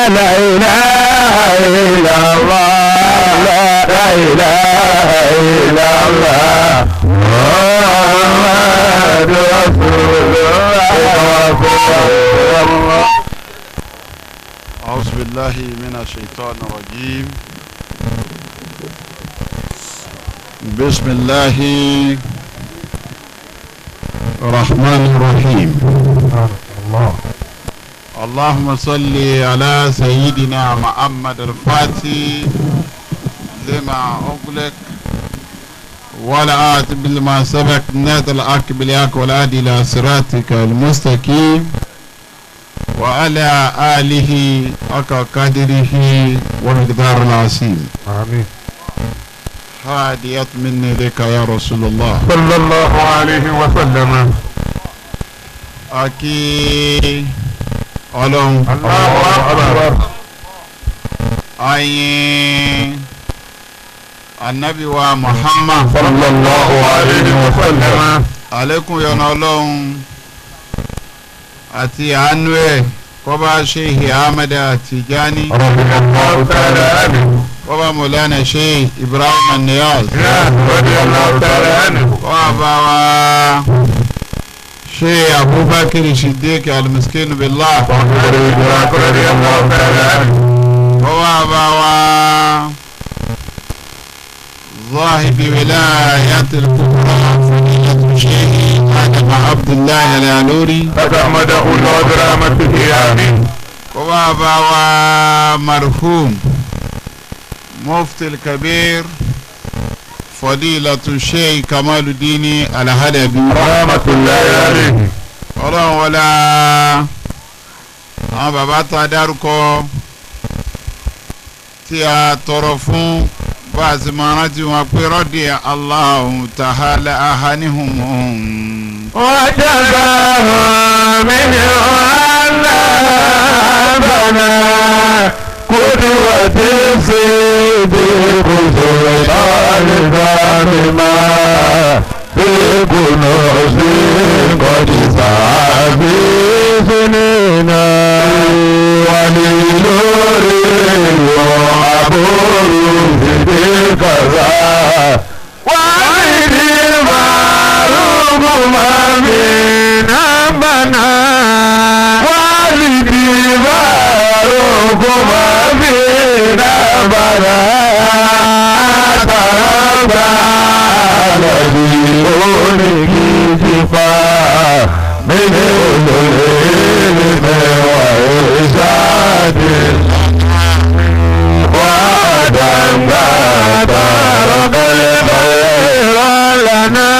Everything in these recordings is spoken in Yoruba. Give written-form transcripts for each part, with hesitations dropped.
لا إله إلا الله لا إله إلا الله محمد رسول الله. أعوذ بالله من الشيطان الرجيم. بسم الله الرحمن الرحيم. الله. اللهم صل على سيدنا محمد الفاتح لما أغلق ولا آتي لما سبق نات الحق بالحق والهادي إلى صراطك المستقيم وعلى آله حق قدره ومقدار العظيم. آمين. هادية مني لك يا رسول الله صلى الله عليه وسلم. Akí Ọlọ́run. الله أكبر. Ayin Anabi wa Muhammad صلى الله عليه وسلم. Àlékún yọ́nú Ọlọ́run àti àánú ẹ̀ kó bá Sheikh Ahmed Tijani, رضي الله تعالى عنه. Kó bá Mawlana Sheikh Ibrahim Niyaz, رضي الله تعالى عنه. Kó bá wa Sheikh Abubakar Siddiq al-Miskin billah, رضي الله تعالى عنه. Kó bá wa صاحب ولاية الكبرى فضيلة الشيخ آدم عبد الله العلوري، تغمده الله برحمته، آمين. Kó bá wa مرحوم مفتي الكبير فضيلة الشيخ كمال الدين الهدبي، رحمة الله عليه. Ọlọ́run wọlá àwọn bàbá tá a dárúkọ tí a tọrọ fún bá a sì máa rántí wọn pé رضي الله تعالى عنهم. وجزاهم منه عنا بنا قدوة الصديق سلطان ما في كنوز قد سعى في سنينا ولنور وعبور في كذا وعيد المعروف ما بينا بنا والدي فاروق ما بينا بنا تربى الذي كتفا من العلم وإرشاد وعدم ترك الخير لنا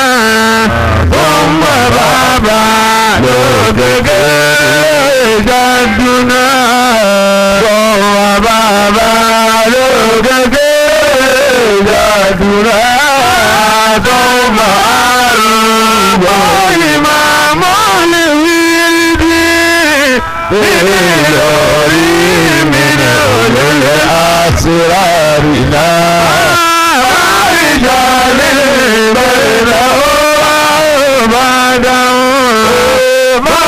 ثم بابا لوتك جدنا ثم بابا لوتك جدنا ثم أرض إمام الورد بالعلي من الأسرارنا رجال بينه وبعده ما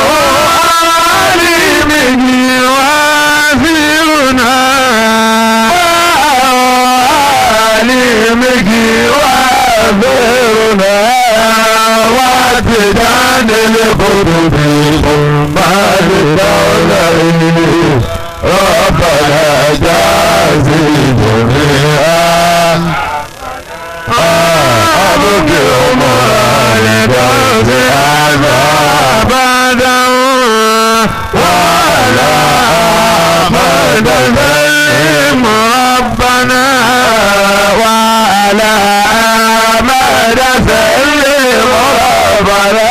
هو عليمه وافرنا ما هو عليمه وافرنا واتجان القطب ثم الدولة ربنا جازي جميعا أبكي أمور أبدا ولا مدد ربنا ولا مدد ربنا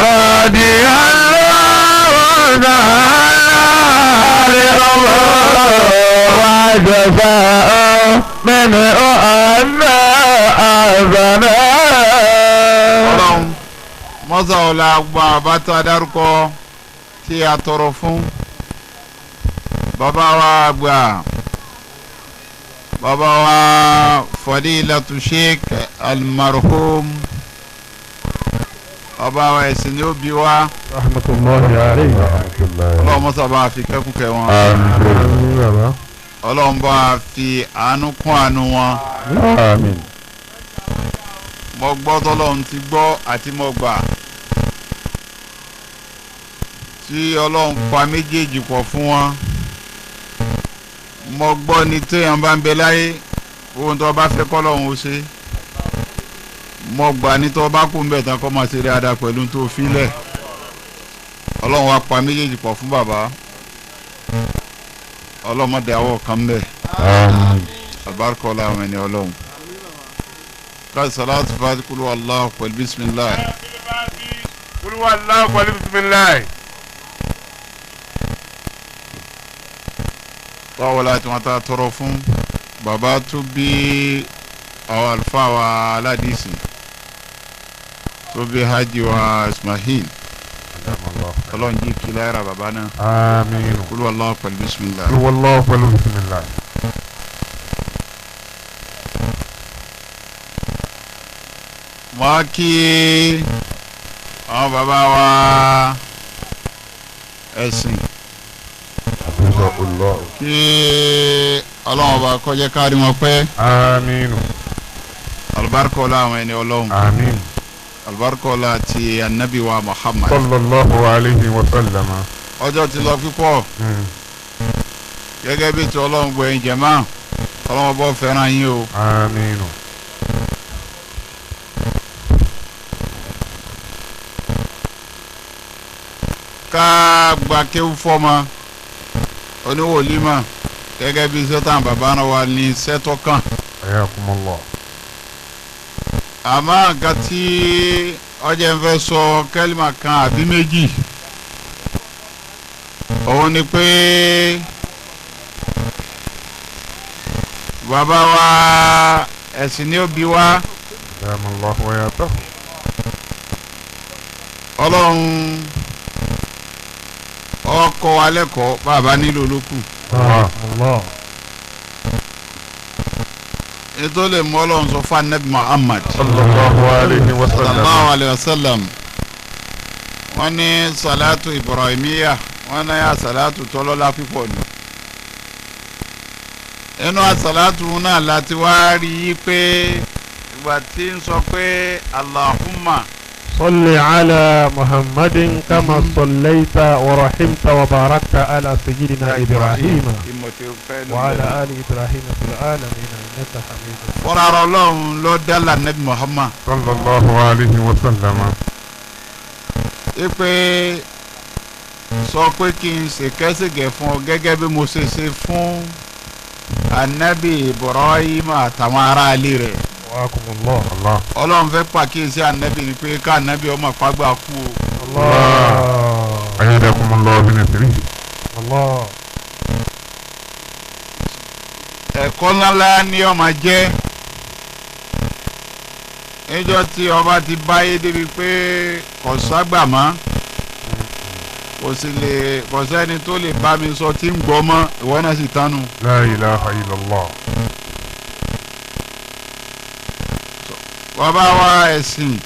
رضي الله تعالى وجزاء من أن أذنا. Ọlọ́run mọ́sá ọ̀la gba àbá tá a dárúkọ tí a tọrọ fún bàbá wa àgbà, bàbá wa Fadilatu Sheikh almarhum. Ọba wa ẹ̀sìn ni ó bí wa. Rahmatullahi alayhi. Ọlọ́run mọ́sá bá fi kẹ́kùnkẹ́ wọn. Àmín. Ọlọ́run bá fi àánú kún àánú wọn. Àmín. Mo gbọ́ tọ́lọ́run ti gbọ́ àti mo gbà. Tí Ọlọ́run pa méjèèjì pọ̀ fún wọn. Mo gbọ́ ni téèyàn bá ń bẹ láyé ohun tó bá fẹ́ kọ́lọ́run ó ṣe. Mo gbà ní tó bá kú ń bẹ̀ tán kọ́ máa ṣe dáadáa pẹ̀lú tó filẹ̀. Ọlọ́run wa pa méjèèjì pọ̀ fún bàbá. Ọlọ́mọdé àwọ̀ kan bẹ̀. Àbárkọ́ làwọn ẹni Ọlọ́run. Ká sàlátù fàtí kúlú Allah pẹ̀lú bísímìláì. Kúlú Allah pẹ̀lú bísímìláì. Báwo la tí wọ́n ta tọrọ fún bàbá tó bí àwọn àlùfáà wa aládìsí tó bí hajj wa Ismail. Ọlọ́run jí kí láyàrá bàbá náà. Àmín. Kúlú Allah pẹ̀lú bísímìláì. Kúlú Allah pẹ̀lú bísímìláì. Wọ́n kí àwọn bàbá wa ẹ̀sìn kí Ọlọ́run ọba kó jẹ́ kárí wọn pẹ́. Àmín. Alùbáríkà ọlá àwọn ẹni Ọlọ́run. Àmín. Alùbáríkà ọlá ti anabi wa Muhammad. Sallallahu alayhi wa sallam. Ọjọ́ ti lọ pípọ̀. Gẹ́gẹ́ bí ti Ọlọ́run gbọ́ ẹ̀yin jẹ̀má Ọlọ́run ọba fẹ́ràn yín o. Àmín. Ká gba kéwú fọ́mọ oníwòlímọ̀ gẹ́gẹ́ bí sẹ́tàn bàbá náà wà ní sẹ́tọ̀ kan. Ayakumullah. Àmọ́ nǹkan tí ọjà ń fẹ́ sọ kẹ́límà kan àbí méjì òun ni pé bàbá wa ẹ̀sìn ni ó bí wa. Ayakumullah wa yàtọ̀. Ọlọ́run ọkọ alẹ́ kọ́ bàbá nílò olókù. Ètò lè mú Ọlọ́run sọ fún anabi Muhammad. Sallallahu alayhi wa sallam. Sallallahu alayhi wa sallam. Wọ́n ní salatu Ibrahimiya wọ́n ní asalatu tọ́lọ́lá pípọ̀ ni. Inú asalatu náà láti wá rí i pé ìgbà tí ń sọ pé Allahumma. صل على محمد كما صليت ورحمت وباركت على سيدنا إبراهيم وعلى آل إبراهيم في العالمين إنك حميد. Fúnra Ọlọ́run ló dá l'Ànábì Muhammad. Sallallahu alayhi wa sallam. Ipe sọ pé kí n ṣèkẹ́sìgẹ̀ fún ọ gẹ́gẹ́ bí mo ṣe ṣe fún Ànábì Ibrahim àtàwọn aráalé rẹ̀. Wakumullah. Ọlọ́run fẹ́ pàkíyèsí ànábì ni pé ká ànábì ọmọ pàgbà kú o. Allah. Ayadakumullah bi nasrihi. Allah. Ẹ̀kọ́ ńláńlá ni ọmọ jẹ́. Níjọ́ tí ọba ti báyé débi pé kò ságbà mọ́ kò sì lè kò sẹ́ni tó lè bá mi sọ tí ń gbọ́ mọ́ ìwọ náà sì tánu. La ilaha illallah. Bàbá wa ẹ̀sìn.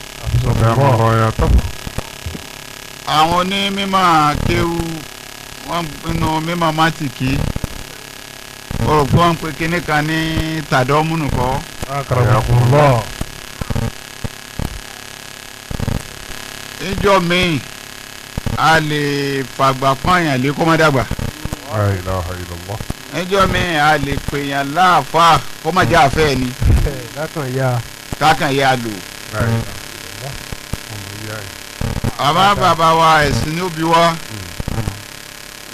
Àwọn onímọ̀ kéwú wọ́n nínú mímọ̀ mátìkì o rò pé wọ́n ń pe kinní kan ní tàdọ́mùnù kọ́. Akramakumullah. Níjọ́ míì a lè fàgbà pààyàn lé kó má dàgbà. La ilaha illallah. Níjọ́ míì a lè pèèyàn láàfáà kó má jẹ́ àfẹ́ ni. Lákàn ya. Kákan yà lò. Àmọ́ bàbá wa ẹ̀sìn ní òbí wa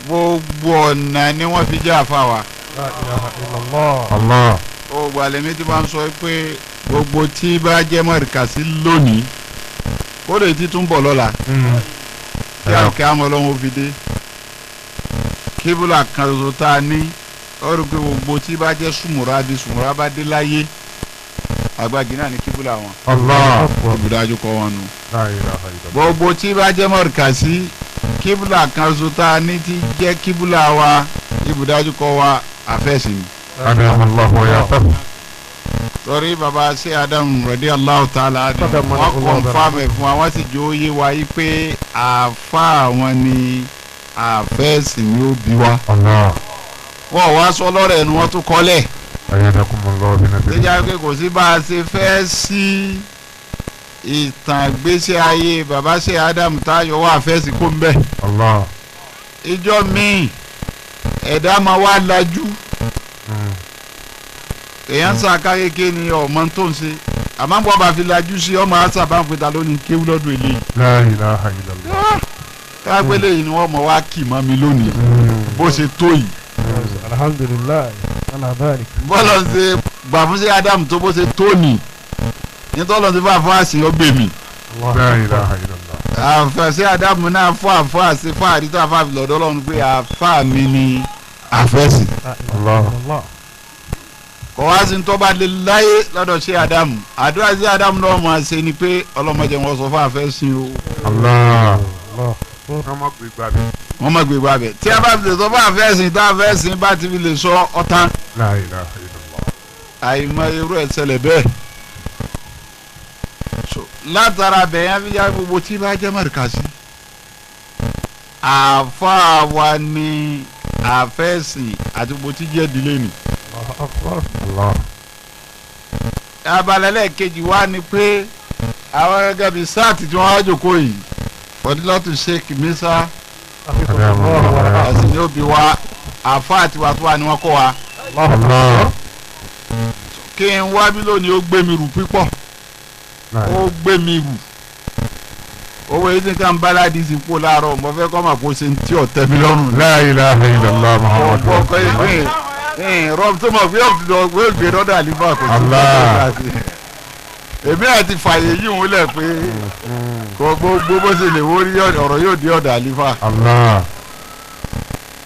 gbogbo ọ̀nà ni wọ́n fi jẹ́ àfa wa. La ilaha illallah. Allah. Gbogbo àlẹ́mí tí wọ́n sọ pé gbogbo tí bá jẹ́ mọ̀rìkàsí lónìí kó lè ti tún bọ̀ lọ́la. Tí àkẹ́ àmọ́ ọlọ́run ó fi dé. Kíbùlà kan ṣoṣo tá a ní ó rí i pé gbogbo tí bá jẹ́ sùmùrà bí sùmùrà bá dé láyé àgbàgì náà ní kíbùlà wọn. Allah. Ibùdájú kọ́ wọn nù. La ilaha illallah. Gbogbo tí bá jẹ́ mọ̀rìkàsí kíbùlà kan ṣoṣo tá a ní ti jẹ́ kíbùlà wa ibùdájú kọ́ wa àfẹ́sìn. Adamallahu wa yàtọ̀. Torí baba ṣé Adam radiyallahu ta'ala wọ́n kọ̀nfàmù ẹ̀ fún wa, wọ́n sì jó yé wa yí pé àáfàá wọn ni àfẹ́sì ni ó bí wa. Wọ́n wá sọ lọ́rẹ̀ ẹnu wọn tún kọ́lẹ̀. Ṣéjà pé kò sí bá a ṣe fẹ́ sí ìtàn ìgbésí ayé baba ṣé Adam táyọ̀ wá àfẹ́sì kó ń bẹ̀. Ìjọ míì ẹ̀dá máa wá lajú. Èèyàn ń sàká kékeré ni ọmọ tó ń ṣe àmọ́ bọ́ bá fi lajú sí ọmọ àṣà bá ń pè ta lónìí kéwú lọ́dún eléyìí. La ilaha illallah. Káàpẹ́lẹ́ yìí ni wọ́n mọ̀ wá kì mọ́ mi lónìí bó ṣe tó yìí. Alhamdulillah ala dhalik. Bọ́lá ń ṣe gbà fún sí Adam tó bó ṣe tó nì nítorí ọlọ́run ti fún àfọ́ àṣì ọgbẹ́ mi. La ilaha illallah. Àfẹ́ sí Adam náà fún àfọ́ àṣì fún àdìtọ́ àfọ́ àfi lọ́dọ́ Ọlọ́run pé àfá mi ni àfẹ́sì. Allah. Kò wá sí tó bá lè láyé lọ́dọ̀ ṣé Ádámù àdúrà sí Ádámù náà máa ṣe ni pé ọlọ́mọdé wọn sọ fún àfẹ́sìn o. Allah. Wọ́n má gbé gbàgbé tí a bá fi lè sọ fún àfẹ́sìn tá àfẹ́sìn bá ti fi lè sọ ọ̀tán. La ilaha illallah. Àìmọ̀ irú ẹ̀ ṣẹlẹ̀ bẹ́ẹ̀. Látara bẹ̀yẹn fi yá gbogbo tí bá jẹ́ mọ̀rìkàsí. Àáfàá wa ni àfẹ́sìn àti gbogbo tí jẹ́ ìdílé ni. Abalẹ̀ lẹ́ẹ̀kejì wá ni pé àwọn gẹ́gẹ́ bíi sáàtì tí wọ́n á jòkó yìí Fọdílátù Sheikh Musa ẹ̀sìn ní òbí wa àfa àti wàá tó wà ní wọ́n kọ́ wa. Kí n wá bí lónìí ó gbé mi rù pípọ̀ ó gbé mi rù owó yìí nìkan ń bá ládìí sí kó láàárọ̀ mo fẹ́ kọ́ mà kó ṣe tí ò tẹ́ mi lọ́rùn. La ilaha illallah Muhammadu Rọ́ọ̀bù tó mọ̀ pé yóò gbé dọ́dọ̀ àlífà kò sí. Èmi àti fàyè yìí ń wúlẹ̀ pé kò gbogbo bó ṣe lè wórí ọ̀rọ̀ yóò di ọ̀dọ̀ àlífà.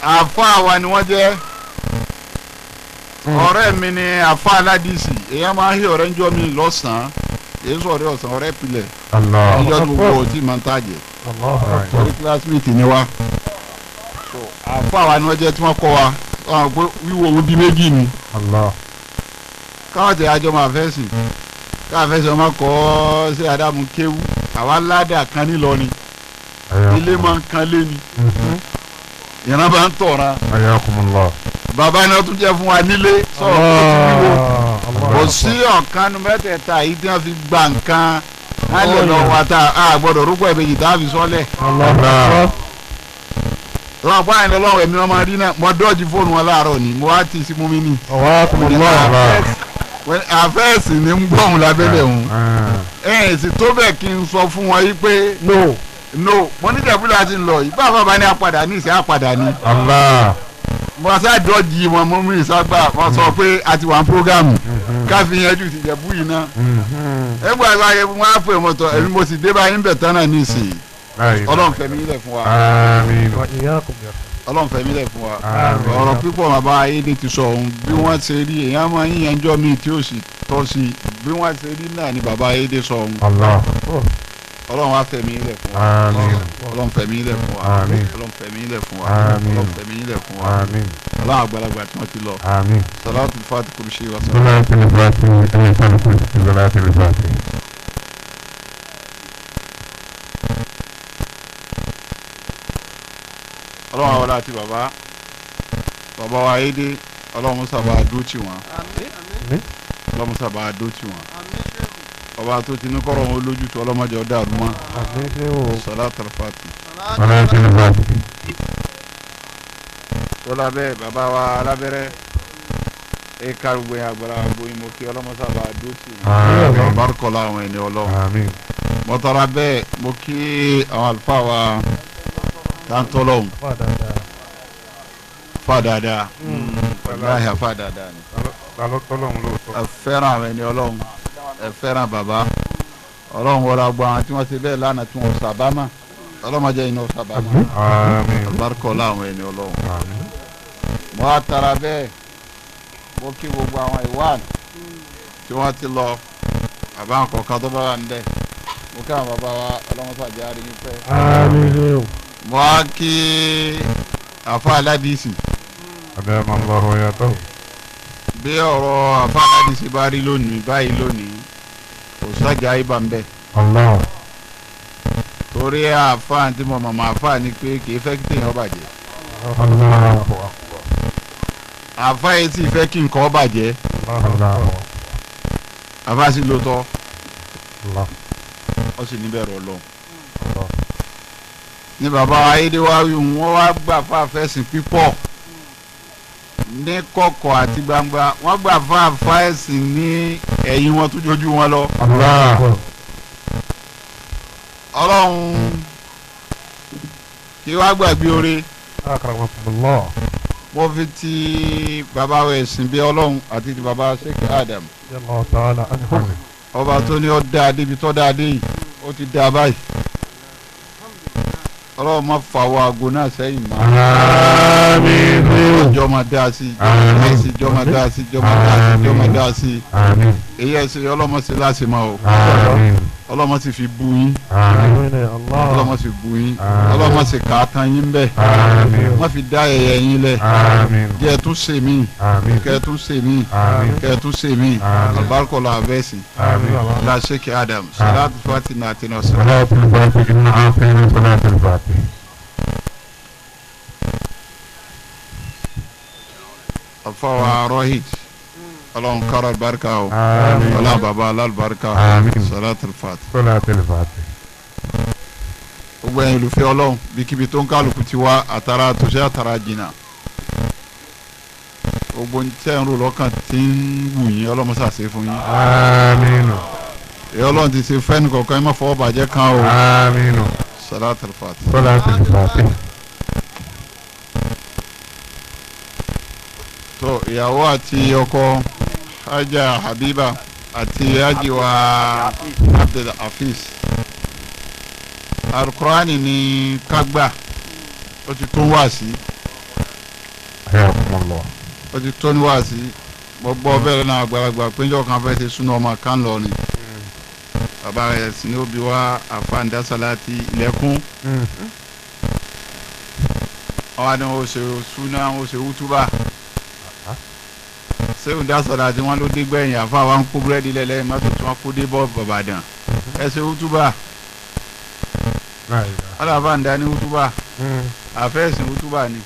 Àfa wa ni wọ́n jẹ́ ọ̀rẹ́ mi ni àfa aládìsí èèyàn máa ń hí ọ̀rẹ́ ń jọ mi lọ́sàn-án èyí sọ ọ̀rẹ́ ọ̀sán ọ̀rẹ́ pilẹ̀ níjọ́ tó gbogbo ọtí máa ń tàjẹ́ torí classmate ni wa. Àfa wa ni wọ́n jẹ́ tí wọ́n kọ́ wa wíwo ohun di méjì ni káwọn tẹ àjọ máa fẹ́ sìn káwọn fẹ́ sìn ọmọ kọ́ ṣé Ádámù kéwú àwa ládàá kan nílọrin ilé máa ń kan lé ni ìran bá ń tọ̀ra bàbá náà tún jẹ́ fún wa nílé sọ̀rọ̀ tó ti wíwo kò sí ọ̀kan nu mẹ́tẹ̀ẹ̀ta yìí tí wọ́n fi gba nǹkan á lè lọ wa tá a gbọ́dọ̀ rúkọ̀ ẹ̀bẹ̀jì tá a fi sọ́lẹ̀. Lọ́wọ́ báyìí ní ọlọ́run ẹ̀mí ọmọ rí náà mo dọ́ọ̀jì fóònù wọn láàárọ̀ ni mo wá ti sí mú mi ní. Àfẹ́ẹ̀sì ni ń gbọ́hùn lábẹ́lẹ̀ òun. Ẹ̀yìn sì tó bẹ́ẹ̀ kí n sọ fún wọn yìí pé no no mo ní dẹ̀búlà ti ń lọ yìí bá bàbá ní apàdà ní ìsìn apàdà ní. Mo sá dọ́ọ̀jì wọn mo mú ìságbà wọn sọ pé a ti wà ní prógámù káfí yanjú ti jẹ̀bú yìí náà. Ẹgbẹ́ àgbà yẹn wọn á pè mọ́tò èmi mo sì dé báyìí ń bẹ̀ tán náà ní ìsìn. Ọlọ́run fẹ̀mí ilẹ̀ fún wa. Ọlọ́run fẹ̀mí ilẹ̀ fún wa. Ọ̀rọ̀ pípọ̀ bàbá ayédè ti sọ ohun bí wọ́n ṣe rí èèyàn máa ń yanjọ́ mi tí ó sì tọ́ sí bí wọ́n ṣe rí náà ni bàbá ayédè sọ ohun. Ọlọ́run á fẹ̀mí ilẹ̀ fún wa. Ọlọ́run fẹ̀mí ilẹ̀ fún wa. Ọlọ́run fẹ̀mí ilẹ̀ fún wa. Ọlọ́run fẹ̀mí ilẹ̀ fún wa. Ọlọ́run àgbàlagbà tí wọ́n ti lọ. Salatu fati kurusi wa salatu. Ọlọ́run àwọn àti bàbá bàbá wa ayédè Ọlọ́run sábà dó tì wọ́n. Ọlọ́run sábà dó tì wọ́n. Ọba tó ti ní kọ́rọ̀ wọn lójútu ọlọ́mọdé ọ̀dà àrùmọ́. Salatul Fati. Tọ́lá bẹ́ẹ̀ bàbá wa alábẹ́rẹ́ ẹ̀ka gbogbo yẹn àgbàlá gbogbo yẹn mo kí ọlọ́mọ sábà dó tì wọ́n. Barikọ́lá àwọn ẹni Ọlọ́run. Mọ́tàrà bẹ́ẹ̀ mo kí àwọn àlùfáà wa tantolon fa dáadáa wàláhì fa dáadáa ni ẹ fẹ́ràn àwọn ẹni Ọlọ́run ẹ fẹ́ràn bàbá Ọlọ́run wọlé agbọ àwọn tí wọ́n ti bẹ́ẹ̀ lánàá tí wọ́n sábàmà ọlọ́mọdé iná sábàmà barikọ́lá àwọn ẹni Ọlọ́run. Mo á tara bẹ́ẹ̀ mo kí gbogbo àwọn ìwà tí wọ́n ti lọ bàbá àkọ́kọ́ tó bá wà ń bẹ̀ mo kí àwọn bàbá wa ọlọ́mọsàjà rí yín pẹ́. Mo á kí àfa aládìsí. Bí ọ̀rọ̀ àfáàládì ṣe bá rí lónìí báyìí lónìí kò sájà ibà ń bẹ. Allah. Torí àfáà tí mo mọ̀mọ́ àfáà ni pé kì í fẹ́ kí téèyàn bàjẹ́. Allahu akbar. Àfáà yìí sì fẹ́ kí nǹkan bàjẹ́. Allahu. Àfáà sì lóòótọ́ Allah. ó sì níbẹ̀rù Ọlọ́run. Allah. Ní bàbá ayédèwáwí wọ́n wá gbà fáfẹ́ sìn pípọ̀ ní kọ̀kọ̀ àti gbangba wọ́n gbà fáfá ẹ̀sìn ní ẹ̀yìn wọn tó jojú wọn lọ. Allah. Ọlọ́run kí wàá gbàgbé oore Akramakumullah. mo fi ti bàbá wa ẹ̀sìn bí Ọlọ́run àti ti bàbá Sheikh Adam Allahu ta'ala anhum. ọba tó ní ó dáa débi tó dáa dé yìí ó ti dáa báyìí Ọlọ́run má fa wa aago náà sẹ́yìn mọ́. Àmín. Jọ́ máa dáa sí jọ́ máa dáa sí jọ́ máa dáa sí jọ́ máa dáa sí Àmín. èyí ẹ̀sìn ọlọ́mọ sí láti máa o Àmín. ọlọ́mọ sì fi bu yín Àmín. Àmín ya Allah. ọlọ́mọ sì bu yín Àmín. ọlọ́mọ sì kà á tán yín bẹ́ẹ̀ Àmín. wọ́n fi dá ẹ̀yẹ yín lẹ̀ Àmín. jẹ́ ẹ tún ṣe mí Àmín. kẹ́ ẹ tún ṣe mí Àmín. kẹ́ ẹ tún ṣe mí Àmín. albarkola abẹ́sì Àmín. la Sheikh Adam salatu fati na àti nọ́ọ̀sì. صلاة الفاتح إن أعطينا صلاة الفاتح. Àfọwọ́ rohit ọlọ́run kára albarka o Àmín. ọlọ́run bàbá alálùbáríkà Àmín. salatu fati. صلاة الفاتح. Gbogbo ẹ̀yin olùfẹ́ ọlọ́run bíkíbi tó ń kálukú ti wá àtàrà àtúnṣe àtàrà jìnnà gbogbo ń tẹ́ ń rò lọ́kàn tí ń wù yín ọlọ́mọ ṣàṣe fún yín Àmín. èyí ọlọ́run ti ṣe fẹ́ni kọ̀ọ̀kan ẹ má fọwọ́ bàjẹ́ kan o Àmín. salatul fati. صلاة الفاتح. Tó ìyàwó àti ọkọ Haja Habiba àti Hajiwa Abdul Hafiz alukurani ni kágbà ó ti tó wá sí حياكم الله. ó ti tó ní wá sí mo gbọ́ bẹ́ẹ̀ náà àgbàlagbà péjọ kan fẹ́ ṣe súná ọmọ kan lọ ni bàbá rẹ̀ sì ní òbí wa àfàǹdásálàtì ilẹ̀kùn ọwọ́ ni wọ́n ṣe súná wọ́n ṣe wútúbà sẹ́wọ̀n dásálàtì wọn ló dé gbẹ̀yìn àfa wa ń kó búrẹ́dì lẹ́lẹ́yìn mọ́tò tí wọ́n kó dé bọ́ bàbàdàn ẹ ṣe wútúbà لا إله. ọlọ́àfàǹdá ní wútúbà àfẹ́sìn wútúbà ni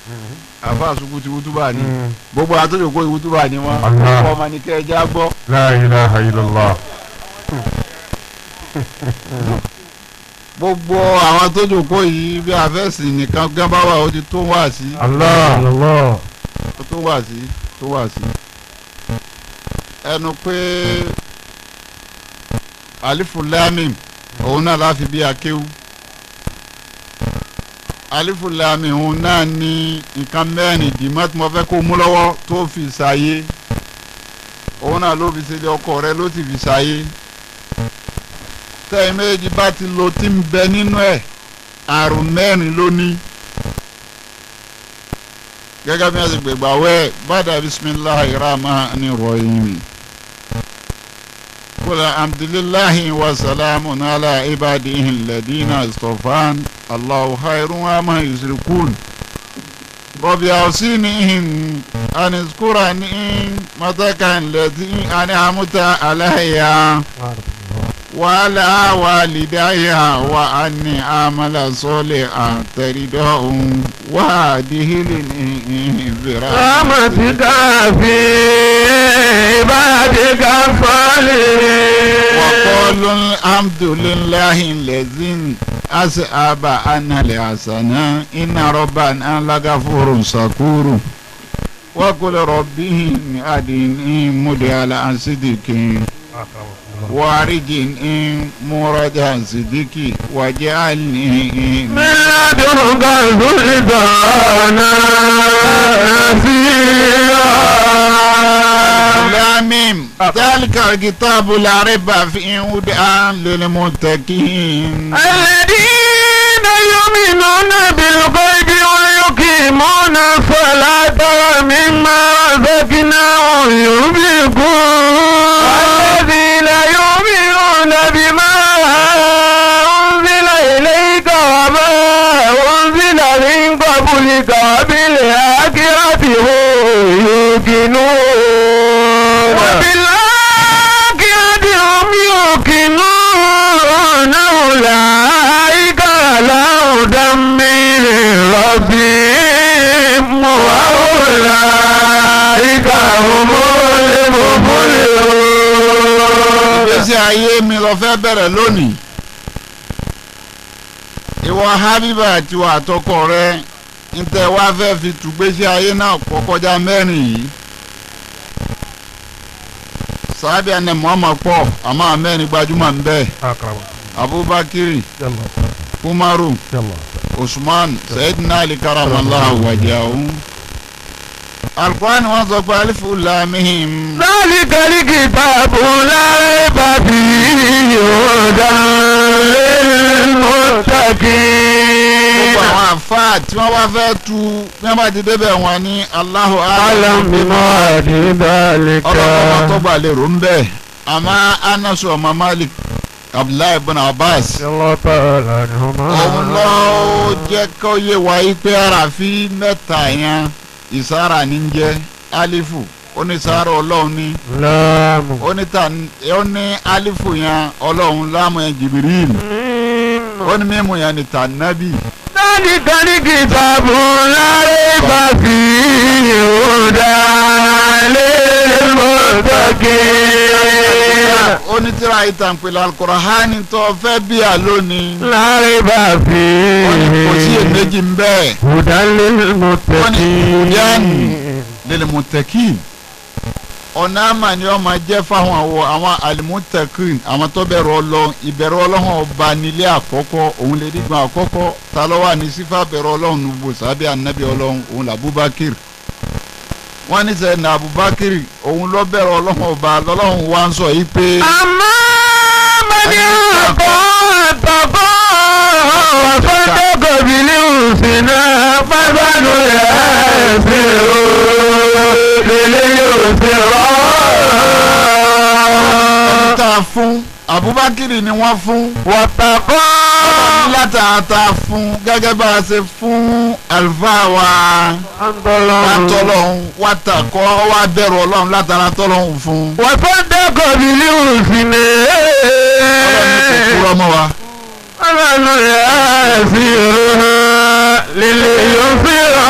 àfa àsukù ti wútúbà ni gbogbo àtúntò wútúbà ni wọn Allah. ọmọ ní kẹ́ ẹ já gbọ́. لا إله إلا الله. Gbogbo àwọn tó jókòó yìí bí àfẹ́sìn nìkan gán bá wà ó ti tó wá sí الله. Allah. ó tó wá sí tó wá sí. Ẹnu pé alifu lamim òun náà láfi bí akéwú alifu lamim òun náà ní nǹkan mẹ́rin dìímọ́ tí mo fẹ́ kó mú lọ́wọ́ tó fi ṣàyé òun náà ló fi ṣe ọkọ rẹ ló sì fi ṣàyé tẹ́yìn méjì bá ti lo tí ń bẹ nínú ẹ̀ àrùn mẹ́rin ló ní gẹ́gẹ́ bí wọ́n ti gbègbà wẹ́ bàdà bisimilahi rahmani rahim kula alhamdulilahi wa salamun ala ibadihi alladina istofan allahu khairun wa ma yusrikun rọ̀bì awsini aniskurani mataka allati an'amta alayya وعلى والدي وأني أعمل صالحا ترضاه وأدخلني برحمتك رحمتك في عبادك الصالحين. وقالوا الحمد لله الذي أذهب عنا الحزن إن ربنا لغفور شكور وقل ربي أدني مدعى صدق وارجني مرجع صدقي واجعلني من لدنك سلطانا نصيرا. لاميم ذلك الكتاب لا ريب فيه هدى للمتقين الذين يؤمنون بالغيب ويقيمون الصلاة ومما رزقناهم ينفقون الذين يؤمنون بما أنزل إليك وما أنزل من قبلك وبالآخرة هم يوقنون. أولئك هم المفلحون. Ìgbésí ayé mi lọ fẹ́ bẹ̀rẹ̀ lónìí. Ìwọ Habiba àti ìwọ àtọkọ rẹ ntẹ wá fẹ́ fi tùgbésí ayé náà kọ́ kọjá mẹ́rin yìí. Sàábì àná Muhammad pọ̀ àmọ́ mẹ́rin gbajúmọ̀ ń bẹ. Abubakar, Umaru, Usman, Sayyidina Ali karamallahu wajhahu. Al-Qur'an wọn sọ pé alifu lam mim. ذلك الكتاب لا ريب فيه هدى للمتقين. Gbogbo àwọn àfáà tí wọ́n wá fẹ́ tu bí wọ́n bá ti débẹ̀ wọn ní Allahu أعلم بمراد ذلك. Ọlọ́run ọba tó gbà lérò ń bẹ̀. Àmọ́ Anasu ọmọ Malik Abdullahi ibn Abbas الله تعالى عنهما. òun ló jẹ́ kó yé wa yí pé àràfí mẹ́ta yẹn ìsára ní ń jẹ́ alifu ó ní sára ọlọ́run ní لام ó ní ta ó ní alifu yẹn ọlọ́run láàmú yẹn Jibril ó ní mímu yẹn ní tànàbì. ذلك الكتاب لا ريب فيه هدى للمتقين. Ó ní tíra ìtànpìlẹ̀ Al-Qur'ani tó fẹ́ bí a lónìí. لا ريب Ó ní kò sí فيه èméjì ń bẹ́ẹ̀. هدى للمتقين. Lil-muttaqin. Ọ̀nà àmà ni wọ́n máa jẹ́ fáwọn àwọn al-muttaqin àwọn tó bẹ̀rù Ọlọ́run. Ìbẹ̀rù Ọlọ́run ọba nílé àkọ́kọ́ òun lè dígbà àkọ́kọ́ ta ló wà ní sífà bẹ̀rù Ọlọ́run gbogbo sábẹ́ ànábì Ọlọ́run òun làbúbákìr. Wọ́n ní sẹ́yìn ní Abubakar òun ló bẹ̀rù Ọlọ́run ọba lọ́lọ́run wá ń sọ yìí pé. أما من يعطى اتقى وصدق بالحسنى فسنيسره لليسرى. Ẹni tá a fún Abubakar ni wọ́n fún. واتقى Látàtà fún gẹ́gẹ́ bá a ṣe fún àlùfáà wa látọlọ́hún wàtàkọ́ wà bẹ̀rù Ọlọ́run látara tọ́lọ́hún fún. وصدق بالحسنى Ọlọ́run kò kúrọ́ mọ́ wa. فسنيسره لليسرى.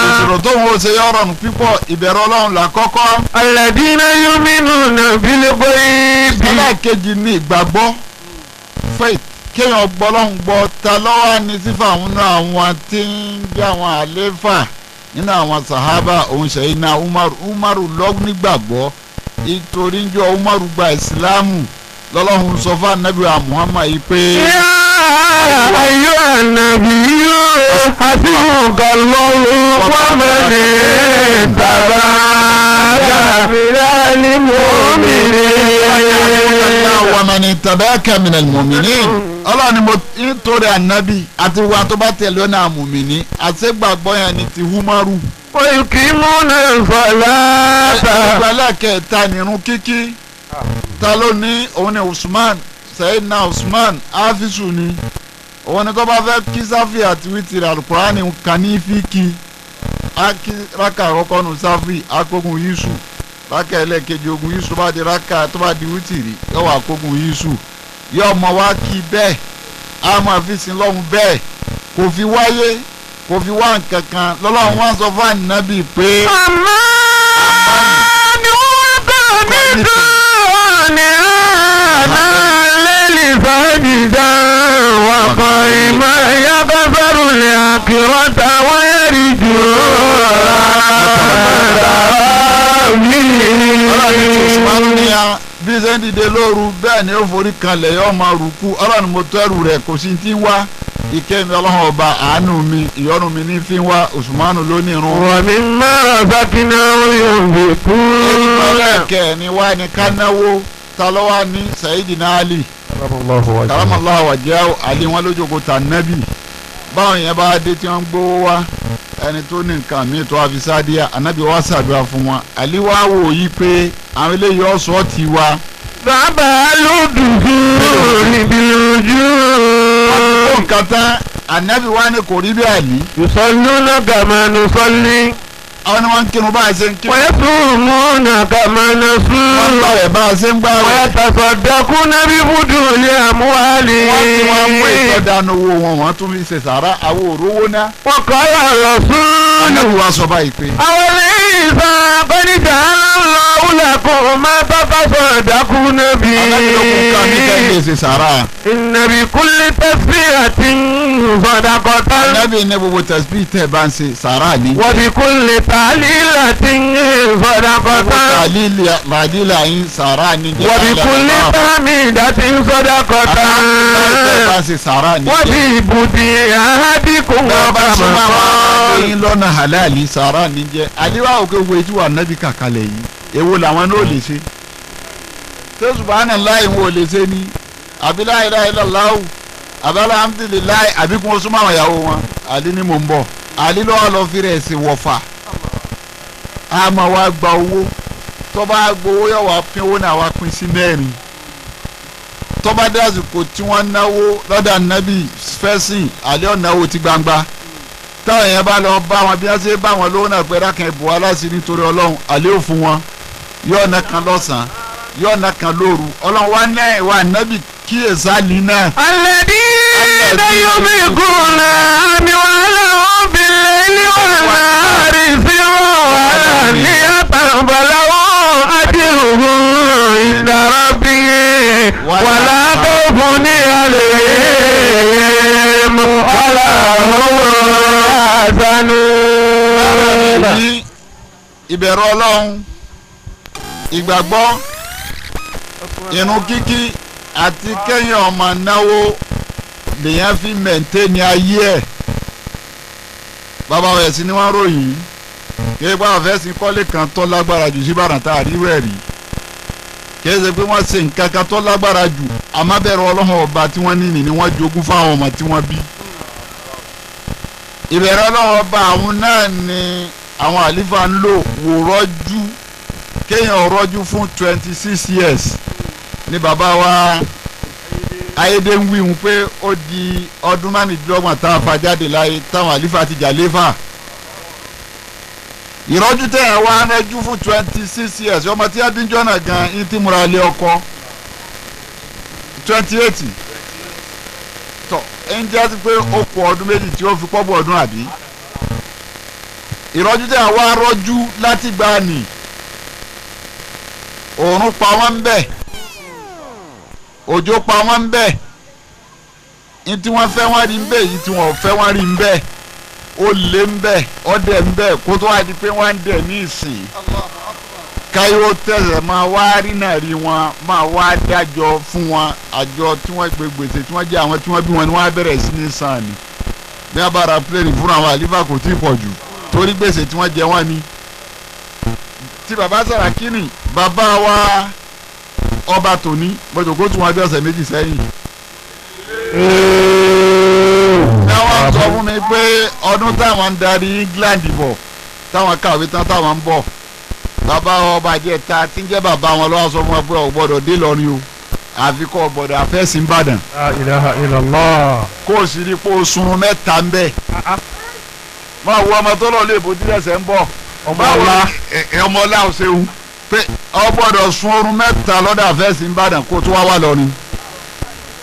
Ìṣòro tó ń wo ṣe yọ ọ̀rọ̀ pípọ̀ ìbẹ̀rù Ọlọ́run là kọ́kọ́. الذين يؤمنون بالغيب. Ẹlẹ́ẹ̀kejì ni ìgbàgbọ́ faith kéèyàn gbọ́ lọ́hùn gbọ́ ta lọ́wọ́ ní sífà nínú àwọn tí ń jẹ́ àwọn àléfà nínú àwọn sàhábà òun ṣẹ̀yìn náà Umaru Umaru lọ nígbàgbọ́ ìtorí ń jọ Umaru gba ìsìláàmù lọ́lọ́hun sọ fún anabi wa Muhammad yìí pé. يا أيها النبي حسبك الله ومن اتبعك من المؤمنين. wa man ittaba'aka minal mu'minin. Ọlọ́run ni mo nítorí ànábì àti wa tó bá tẹ̀lé ọ̀nà àmùmíní àṣegbàgbọ́ yẹn ni ti Umaru. ويقيمون الصلاة. Ìgbàlẹ̀ kẹta nírun kíkí ta ló ní òun ni Usman Sayyidina Usman afisu ni òun ni tó bá fẹ́ kí sáfì àti wítìrì alukurani kan ní fi kí á kí raka àkọ́kọ́ nu sáfì akógun yíṣù raka ẹlẹ́ẹ̀kejì ogun yíṣù tó bá di raka tó bá di wítìrì yóò wá kógun yíṣù yóò mọ wá kí bẹ́ẹ̀ á máa fi sin lọ́hùn bẹ́ẹ̀ kò fi wáyé kò fi wá nǹkan kan lọ́lọ́run wá sọ fún ànábì pé. أما وقنطون آناء الليل ساجدا وقائما يغفر الآخرة ويرجو Ọlọ́run ní a bí ṣe ń dìde lóru bẹ́ẹ̀ ni ó forí kanlẹ̀ yóò máa rúkú ọlọ́run mo tẹ́rù rẹ̀ kò sí ti ń wá ìkẹ́ mi ọlọ́run ọba àánú mi ìyọ́nú mi ní fi ń wá Usmanu lónìí irun. ومما رزقناهم ينفقون. Ẹlẹ́kẹ̀ ni wá ní ká náwó ta ló wá ní Sayyidina Ali karamallahu wajhahu Ali wọn lójókòó ta nábì báwọn yẹn bá dé tí wọ́n ń gbówó wá ẹni tó ní nǹkan míì tó wá fi sáàdíà ànábì wá ṣàdúrà fún wọn Ali wá wò yí pé àwọn eléyìí ọ̀sọ́ ti wá. Bàbá lódùdú níbi ojú. Ó nǹkan tán ànábì wá ní kò rí bí àlí. Yusalluna kama nusalli. Àwọn ni wọ́n ń kírun bá a ṣe ń kírun. ويصومون كما Wọ́n ń نصوم gbàwẹ̀ bá a ṣe ń gbàwẹ̀. ويتصدقون بفضول أموالهم Wọ́n ti wọ́n mú ìtọ́dánù owó wọn, wọ́n tún fi ṣe sàrà àwọn òrówó ná. وقال الرسول Ànábì wa sọ báyìí pé. أوليس قد جعل الله لكم ما تتصدقون به Ànábì ló kún ká ní kẹ́hìndé ṣe sàrà. إن بكل تسبيحة صدقة Ànábì ní gbogbo tẹ̀síbí tẹ̀ bá ń ṣe sàrà ní. وبكل تهليلة Gbogbo صدقة tàlílà yín sàrà ní. وبكل تحميدة صدقة Tẹ̀ bá ń ṣe sàrà ní. وببدء أحدكم Bẹ́ẹ̀ bá ṣe وكما máa wá قال yín lọ́nà halali sàrà ní jẹ́. Àdéhùn òkè wo etí wà nábì kàkálẹ̀ yìí. Èwo làwọn náà lè ṣe? Ṣé subhanallahi wọn ò lè ṣe ni? Àbí la ilaha illallah? Àbí alhamdulillahi? Àbí kí wọ́n súnmọ́ àwọn ìyàwó wọn? Àlí ni mò ń bọ̀. Àlí lọ́wọ́ lọ fi rẹ̀ sí wọ̀fà. A máa wá gba owó. Tó bá gbowó yóò wá pín owó náà wá pín sí mẹ́rin. Tó bá dé àsìkò tí wọ́n náwó lọ́dà nábì fẹ́sìn àlẹ́ ọ̀nàwó ti gbangba táwọn èèyàn bá lọ bá wọn bí wọ́n ṣe bá wọn lówó náà pé rákàn ìbò aláṣẹ nítorí ọlọ́run àlẹ́ ò fún wọn yóò ná kan lọ́sàn-án yóò ná kan lóru ọlọ́run wá náà wà nábì kíyèsá lì náà. الذين ينفقون أموالهم بالليل والنهار سرا وعلانية فلهم أجرهم عند ربهم ولا خوف عليهم ولا هم يحزنون ní ìbẹ̀rù ọlọ́run ìgbàgbọ́ irun kíkí àti kẹ́yìn ọmọ náwó lèyàn fi mẹ̀ntẹ́ni ayé ẹ̀ bàbá rẹ̀ sí ni wọ́n ròyìn kí ẹ bá fẹ́ sin kọ́lé kan tó lágbára jù sí Ìbàdàn tá a rí rẹ̀ rí kì í ṣe pé wọ́n ṣe nǹkan kan tó lágbára jù àmọ́ bẹ̀rù ọlọ́run ọba tí wọ́n ní ní ni wọ́n jogún fáwọn ọmọ tí wọ́n bí ìbẹ̀rù ọlọ́run ọba àwọn náà ni àwọn àlífà ń lò wò rọ́jú kéèyàn rọ́jú fún 26 years ní bàbá wa ayédè ń wíhun pé ó di ọdún 25 tá a fa jáde láyé táwọn àlífà ti jà léfà ìrọ́jú tẹ̀ ẹ́ wá rẹ́jú fún 26 years ọmọ tí abíjọ́ náà gan ń tí múra lé ọkọ 28 tọ ẹ ń jẹ́ pé ó kù ọdún 2 tí ó fi pọ́bù ọdún àbí ìrọ́jú tẹ̀ ẹ́ wá rọ́jú láti gbà ní òòrùn pa wọ́n ń bẹ̀ òjò pa wọ́n ń bẹ̀ ní tí wọ́n fẹ́ wọ́n rí ń bẹ̀ yìí tí wọ́n fẹ́ wọ́n rí ń bẹ̀ ó lé ń bẹ̀ ọdẹ ń bẹ̀ kó tó wá di pé wọ́n ń dẹ̀ ní ìsìn káyọ̀ tẹ̀sẹ̀ máa wá rí náà rí wọn máa wá dájọ́ fún wọn àjọ tí wọ́n gbé gbèsè tí wọ́n jẹ́ àwọn tí wọ́n bí wọn ni wọ́n á bẹ̀rẹ̀ sí ní sàn ni bí wọ́n bá ra pílẹ̀nì fún àwọn àlífà kò tí ì pọ̀ jù torí gbèsè tí wọ́n jẹ wọ́n ni tí bàbá Sàràkí ni bàbá wa ọba tòní bọ́jọ́ kó tún wọn bí ọ̀sẹ̀ 2 sẹ́yìn. Ní wọ́n sọ fún mi pé ọdún táwọn ń darí England bọ̀ táwọn kàwé tán táwọn ń bọ̀ bàbá ọba jẹta tí ń jẹ́ bàbá wọn lọ́wọ́ sọ fún wọn pé ò gbọ́dọ̀ dé lọ́rin o àfi kọ́ gbọ́dọ̀ àfẹ́sí ń bàdàn. La ilaha illallah. Kó o sì rí pé o sunrun mẹ́ta ń bẹ̀. Máa wo ọmọ tó lọ lè bójú ẹsẹ̀ ń bọ̀. Ọmọ ọlá. Ọmọ ọlá ò ṣeun pé ọ gbọ́dọ̀ sun oorun mẹ́ta lọ́dọ̀ àfẹ́sí ń bàdàn kó tó wá wà lọ́rin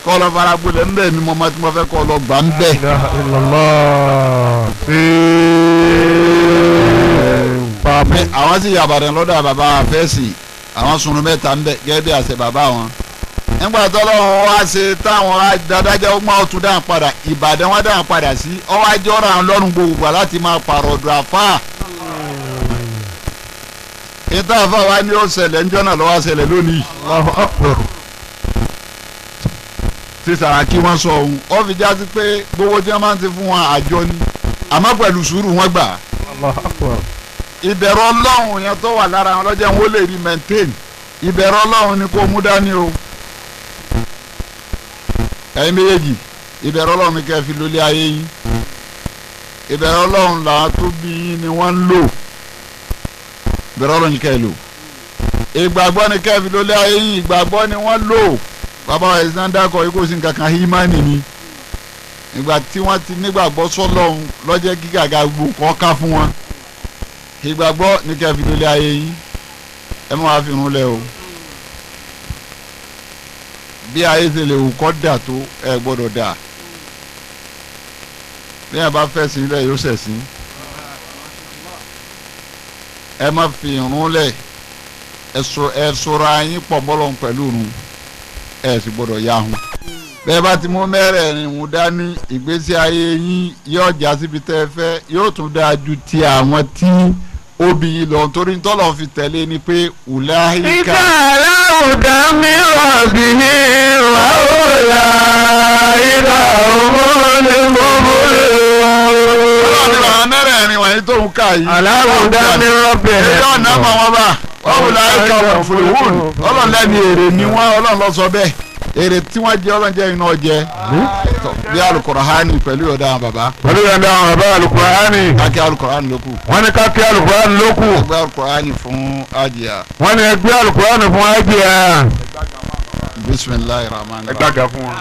kọ́ lọ fara gbolẹ̀ ń bẹ̀ mi mọ́ tí mo fẹ́ kọ́ lọ gbà ń bẹ̀. La ilaha illallah. Pé àwọn sì yàbàdàn lọ́dọ̀ bàbá àfẹ́sì àwọn sunrun mẹ́ta ń bẹ̀ gẹ́gẹ́ bí àṣẹ bàbá wọn. Nígbà tọ́lọ́run wá ṣe táwọn adájọ́ ọgbọ́n ọ̀tún dáhùn padà Ìbàdàn wọn dáhùn padà sí ọwọ́ ajọ́ra àwọn lọ́rùn gbogbo láti máa pààrọ̀ ọ̀dọ̀ àfáà. Ìta àfáà wa ní ó ṣẹlẹ̀ ńjọ́ náà lọ́wọ́ ṣẹlẹ̀ lónìí. Allahu akbar. Tí Sàràkí wọn sọ ohun ó fi já sí pé gbogbo tí wọ́n máa ń ti fún wọn àjọ ni àmọ́ pẹ̀lú sùúrù wọn gbà. Allahu akbar. Ìbẹ̀rù Ọlọ́run yẹn tó wà lára wọn lọ́jọ́ wọn ó lè rí maintain ìbẹ̀rù Ọlọ́run ni kò mú dání o. Ẹ̀yin méjèèjì ìbẹ̀rù Ọlọ́run ni kẹ́ fi lólé ayé yín ìbẹ̀rù Ọlọ́run làwọn tó bí yín ni wọ́n ń lò ìbẹ̀rù Ọlọ́run ni kẹ́ lò ìgbàgbọ́ ni kẹ́ fi lólé ayé yín ìgbàgbọ́ ni wọ́n lò bàbá wa ẹ̀sìn náà dákọ̀ yìí kò sí nǹkan kan hímánì ni ìgbà tí wọ́n ti nígbàgbọ́ sọ́lọ́run lọ́jẹ́ gígàgà gbogbo kọ́ ká fún wọn Ìgbàgbọ́ ní kí a fi lólé ayé yín, ẹ má wàá fi irun lẹ̀ o. Bí ayé ṣe lè wù kọ́ dà tó, ẹ gbọ́dọ̀ dà. Bí ẹ bá fẹ́ sí ilẹ̀ yóò ṣẹ̀ sí. Ẹ má fi irun lẹ̀, ẹ sọra yín pọ̀ bọ́lọ̀ pẹ̀lú irun, ẹ sì gbọ́dọ̀ yá hun. Bẹ́ẹ̀ bá ti mú mẹ́rẹ̀ẹ̀rin ìhun dání, ìgbésí ayé yín yóò já síbi tẹ́ ẹ fẹ́, yóò tún dáa ju ti àwọn tí obì yìí lọ, torí tọ́lọ̀ fi tẹ̀lé ni pé ùláhìkà. Ìta aláwùdá mi wà bí wà ó là ìlà òun ní gbogbo Ọlọ́run ní bàbá mẹ́rẹ̀ẹ̀rin wọ̀nyí tó ń kà yìí. Aláwùdá mi rọ́bẹ̀. Ẹjọ́ ọ̀nà mọ̀ wọn bá wọ́n wùláhìkà wọ̀ fúlùwùn. Ọlọ́run lẹ́ni èrè ni wọ́n, Ọlọ́run ló sọ bẹ́ẹ̀. Èrè tí wọ́n jẹ, Ọlọ́run jẹ́ iná jẹ. Bí Alukurahani pẹ̀lú ọ̀dà àwọn bàbá. Pẹ̀lú ọ̀dà àwọn bàbá Alukurahani. Kákí Alukurahani ló kù. Wọ́n ní kákí Alukurahani ló kù. Ẹgbẹ́ Alukurahani fún Ajiya. Wọ́n ní ẹgbẹ́ Alukurahani fún Ajiya. Bisimilahi rahman rahim. Ẹgbàgà fún wọn.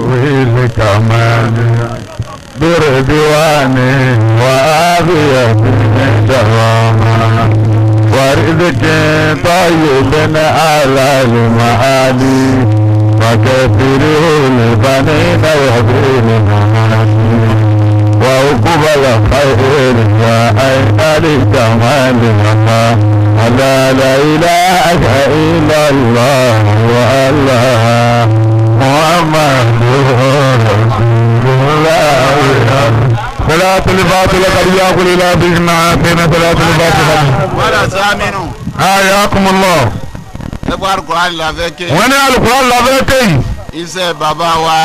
Wíìlì kàmáni bèrè bí wà ní wàhálà bí ní dàrámà. ورزق طيب على المعالي وكثيره البنين وبين المعالي وعقب الخير وأين لجمال ولا لا إله إلا الله والله محمد رسول الله. صلاة الفاتحة قد يأكل إلى بإذن عافينا. صلاة الفاتحة. ولا سامنو. حياكم الله. Ẹgbẹ́ Alukur'an la fẹ́ ké. Wọ́n ní Alukur'an la fẹ́ ké. Iṣẹ́ bàbá wa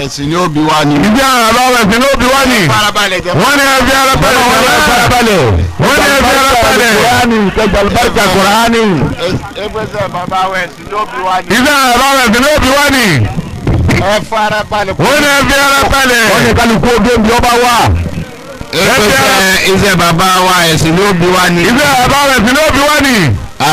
ẹ̀sìn ni ó bí wa ni. Iṣẹ́ bàbá wa ẹ̀sìn ni ó bí wa ni. Farabalẹ̀ jẹ́. Wọ́n ní ẹbí arábalẹ̀. Farabalẹ̀. Wọ́n ní ẹbí arábalẹ̀. Kẹjàlùbáríkà Kùránì. Ẹgbẹ́ bàbá wa ẹ̀sìn ni ó bí wa ni. Iṣẹ́ bàbá wa ẹ̀sìn ni ó bí wa ni. Ẹ farabalẹ̀. Wọ́n ní ẹbí arábalẹ̀. Wọ́n ní kálukú ojú omi ọba wà. Iṣẹ́ bàbá wa ẹ̀sìn ni ó bí wa ni. Iṣẹ́ bàbá wa ẹ̀sìn ni ó bí wa ni.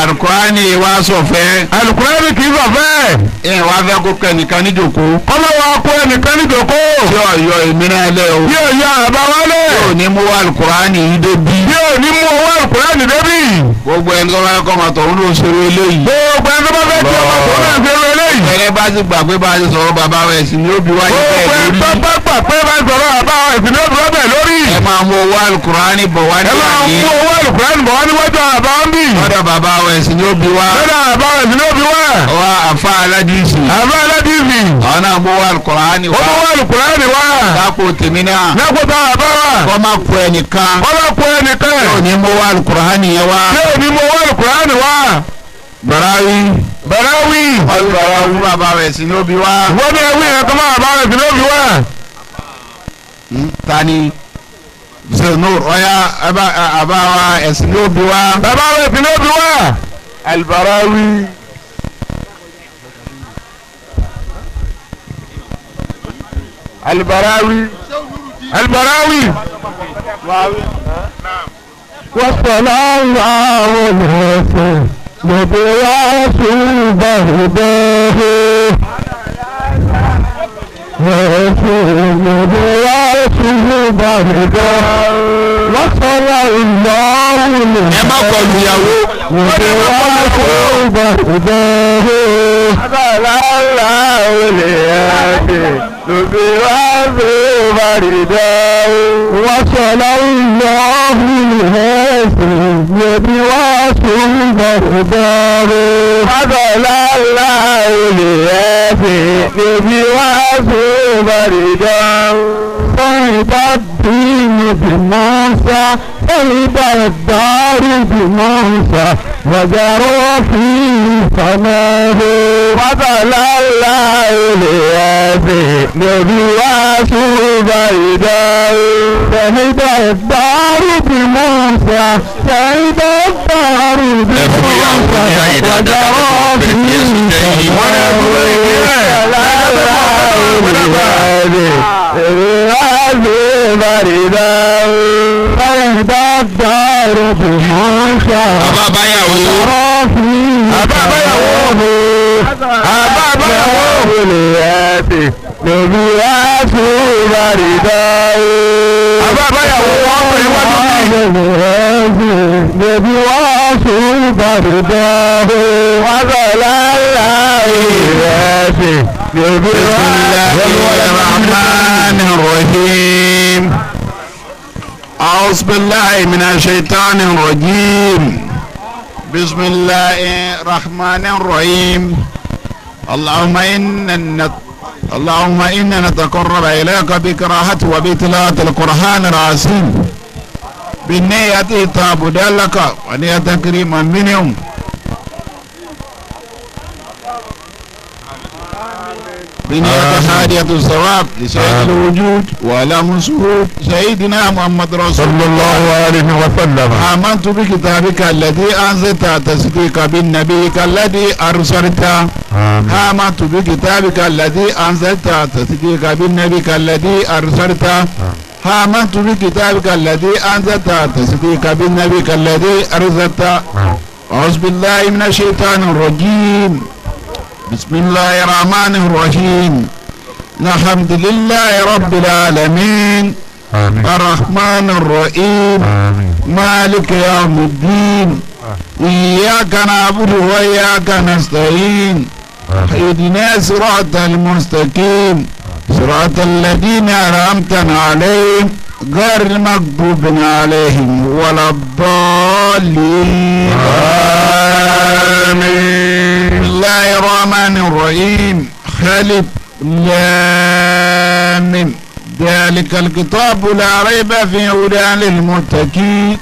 Alukurani wa sọfẹ́. Alukurani kì í sọfẹ́. Ẹ wá fẹ́ kó kẹ́ nìkan níjòkó. Kọ́lá wa kó ẹnìkan níjòkó. Tí ò yọ èmi náà lẹ́ o. Tí ò yọ àbá wa lẹ̀. Tí ò ní mú Alukurani yìí débi. Tí ò ní mú owó Alukurani débi. Gbogbo ẹni tó bá fẹ́ kọ́ ọmọ tọ̀hún ló ń ṣeré eléyìí. Gbogbo ẹni tó bá fẹ́ kí ọmọ tọ̀hún náà ṣeré eléyìí. Ẹrẹ bá ti gbà pé bá a ti sọ̀rọ̀ bàbá wa ẹ̀sìn ni ó bí wáyé bẹ́ẹ̀ lórí. Gbogbo ẹni tó bá gbà pé bá a sọ̀rọ̀ bàbá wa ẹ̀sìn ni ó bí wá bẹ́ẹ̀ lórí. Ẹ máa mú owó Alukurani bọ̀ wá Ẹ máa mú owó Alukurani bọ̀ wá níwájú àbá ń bì. Lọ́dọ̀ bàbá wa ẹ̀sìn ni ó bí wá. Lọ́dọ̀ bàbá wa ẹ̀sìn ni ó bí wá. Ọwọ́ àfa aládìsí. Àfa aládìsí. Àwọn náà mú owó Alukurani wá. Ó mú owó Alukurani wá. Lápò tèmi náà. Lápò tá àbá wa. Kọ́ máa kú ẹnìkan. Kọ́ máa kú ẹnìkan. Tí ò ní mú owó Alukurani yẹn wá. Tí ò ní mú owó Alukurani wá. Barawi. Barawi. Barawi bàbá rẹ̀ sí ló bí wá. Wọ́n ní ẹwí yẹn kọ́ máa bàbá rẹ̀ sí ló bí wá. Tani Zenur ọ̀ya àbá wa ẹ̀sìn ló bí wá. Bàbá rẹ̀ sí ló bí wá. Albarawi. Albarawi. Albarawi. Wasalaam alaikum. Ẹ má kọlu ìyàwó. Bàbá báyàwó. Bàbá báyàwó. Bàbá báyàwó. Lóbi wá fún bàrídà o. Àbá àbáyàwó wọn pè é wájú bí. Lóbi wá fún bàrídà o. Wàsálà ìrẹsì. Lóbi wá الرحمن الرحيم أعوذ بالله من الشيطان الرجيم بسم الله الرحمن الرحيم اللهم إنا نتقرب إليك بقراءة وبتلاوة القرآن العظيم بالنية تعبد لك ونية تكريما منهم بنية هادية الثواب لسيد الوجود وعلى سهود سيدنا محمد رسول صلى الله عليه وسلم. آمنت بكتابك الذي أنزلت تصديق بالنبيك الذي أرسلت. آمنت بكتابك الذي أنزلت تصديق بالنبيك الذي أرسلت. آمنت بكتابك الذي أنزلت تصديق بالنبيك الذي أرسلت. أعوذ بالله من الشيطان الرجيم. بسم الله الرحمن الرحيم. الحمد لله رب العالمين. آمين. الرحمن الرحيم. آمين. مالك يوم الدين. إياك نعبد وإياك نستعين. اهدنا صراط المستقيم. صراط الذين أنعمت عليهم غير المغضوب عليهم ولا الضالين. آمين. بسم الله الرحمن الرحيم. ألف لام ميم. ذلك الكتاب لا ريب فيه هدى للمتقين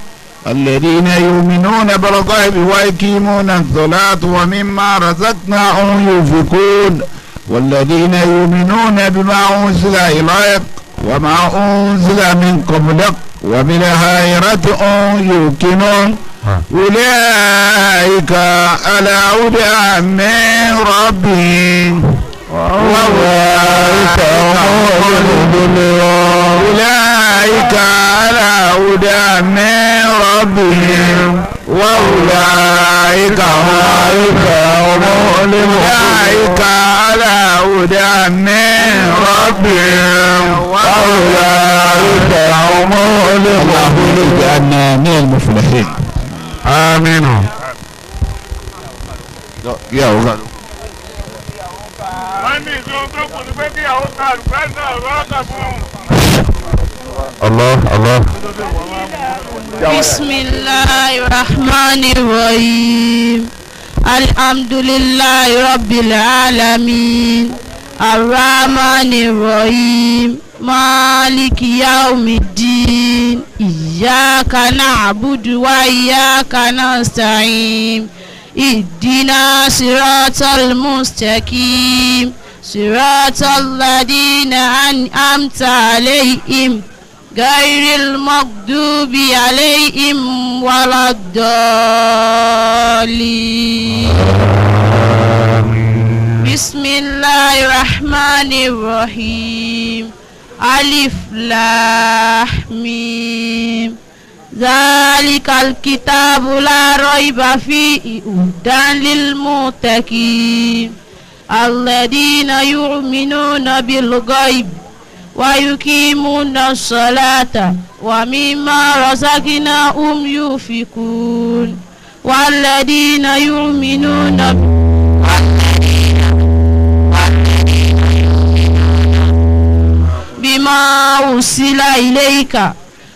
الذين يؤمنون بالغيب ويقيمون الصلاة ومما رزقناهم ينفقون والذين يؤمنون بما أنزل إليك وما أنزل من قبلك وبالآخرة هم يوقنون أولئك على هدى من ربهم وأولئك هم أولئك على هدى من ربهم وأولئك هم أولئك على هدى من ربهم وأولئك هم اللهم اجعلنا من المفلحين. آمين. Wọ́n ní ìṣòro tó kù ní pé kí àwọn kàlùkù náà rọ́ọ̀kà fún un. الله الله. بسم الله الرحمن الرحيم. الحمد لله رب العالمين. الرحمن الرحيم. مالك يوم الدين. إياك نعبد وإياك نستعين. اهدنا صراط المستقيم. صراط الذين أنعمت عليهم غير المغضوب عليهم ولا الضالين. بسم الله الرحمن الرحيم. ألف لام ميم. ذلك الكتاب لا ريب فيه هدى للمتقين الذين يؤمنون بالغيب ويقيمون الصلاة ومما رزقناهم ينفقون والذين يؤمنون بما أرسل إليك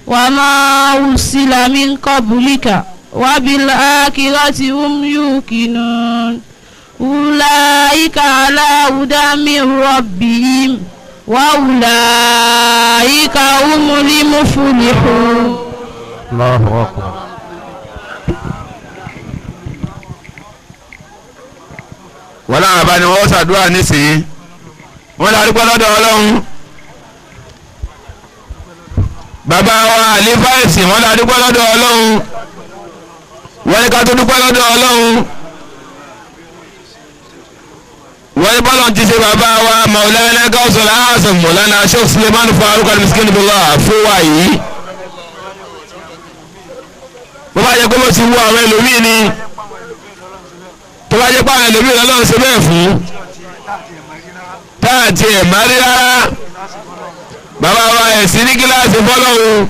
وما أرسل من قبلك وبالآخرة هم يوقنون أولئك على هدى من ربهم وأولئك هم المفلحون. الله أكبر. Wọ́n láwọn bá ní wọ́n ṣàdúrà nísìnyí. Wọ́n lè arúgbó lọ́dọ̀ Ọlọ́run. Bàbá wa àlífà ẹ̀sìn wọ́n lè arúgbó lọ́dọ̀ Ọlọ́run. Wọ́n ní ká tó dúpẹ́ lọ́dọ̀ Ọlọ́run. Wọ́n ní bọ́lá ti ṣe bàbá wa Maulana Gawsul Azam Maulana Sheikh Suleiman Farouk Al-Miskin Billah fún wa yìí. Bó bá yẹ kó bó ti wú àwọn ẹlòmíì ni, tó bá yẹ pé àwọn ẹlòmíì lọ́lọ́run ṣe bẹ́ẹ̀ fún, tá Bàbá àti ẹ̀ má rí rárá. Bàbá wa ẹ̀sìn ní kíláàsì fọlọ́hún.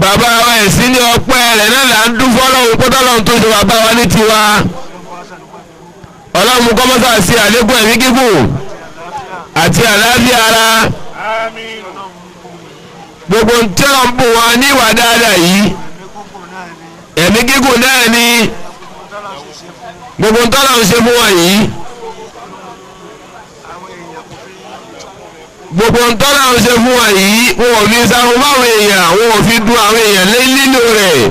Bàbá wa ẹ̀sìn ní ọpẹ́ rẹ̀ náà là ń dún fọlọ́hún pọ́tọ́lọ́hún tó ṣe bàbá wa ní tiwa. Ọlọ́run kọ́mọ́sá sí àlékún ẹ̀mí gígùn àti àlàáfíà ara. Gbogbo tí wọ́n ń bù wọn ní ìwà dáadáa yìí, ẹ̀mí gígùn náà ni gbogbo tọ́lá ń ṣe fún wọn yìí, gbogbo tọ́lá ń ṣe fún wọn yìí, wọn ò fi sáfún fáwọn èèyàn, wọn ò fi dun àwọn èèyàn lé lílo rẹ̀.